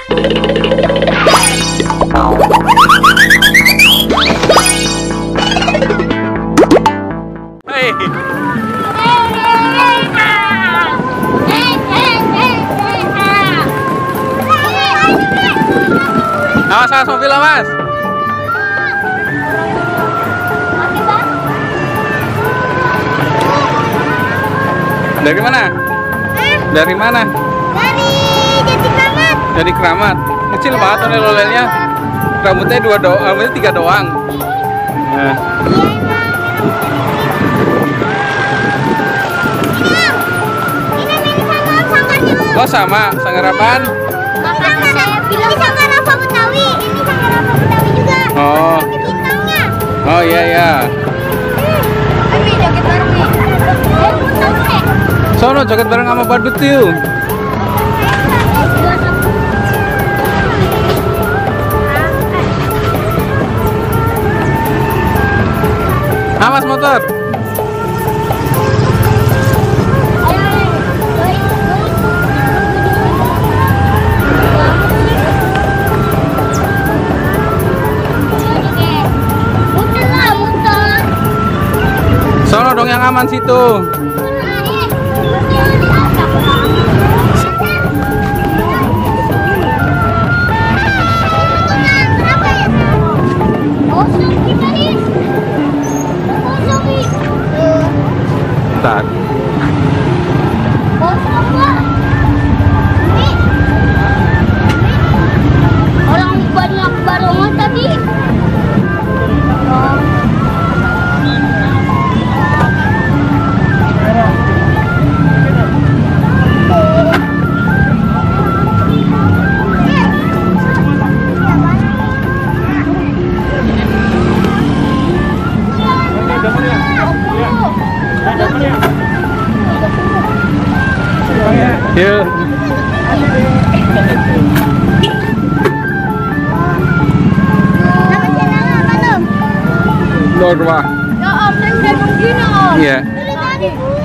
Hei. Awas, awas mobil, awas. Dari mana? Dari mana? Dari Jati Kramat. Dari Kramat. Kecil banget nih lolelnya. Rambutnya rambutnya 3 doang. Nah. Oh sama, sanggar apaan? Ini sanggar apa Betawi, ini sanggar apa Betawi juga. Oh. Bintangnya. Oh iya ya. Ini joget bareng nih. Sono joget bareng sama badut yuk. Awas motor. Sono dong yang aman situ. Bentar. Orang banyak barongan tadi. Yuk. Nama channelnya apa, Om? Norma. Ya Om, saya udah nungguin Om. Iya. Dari tadi.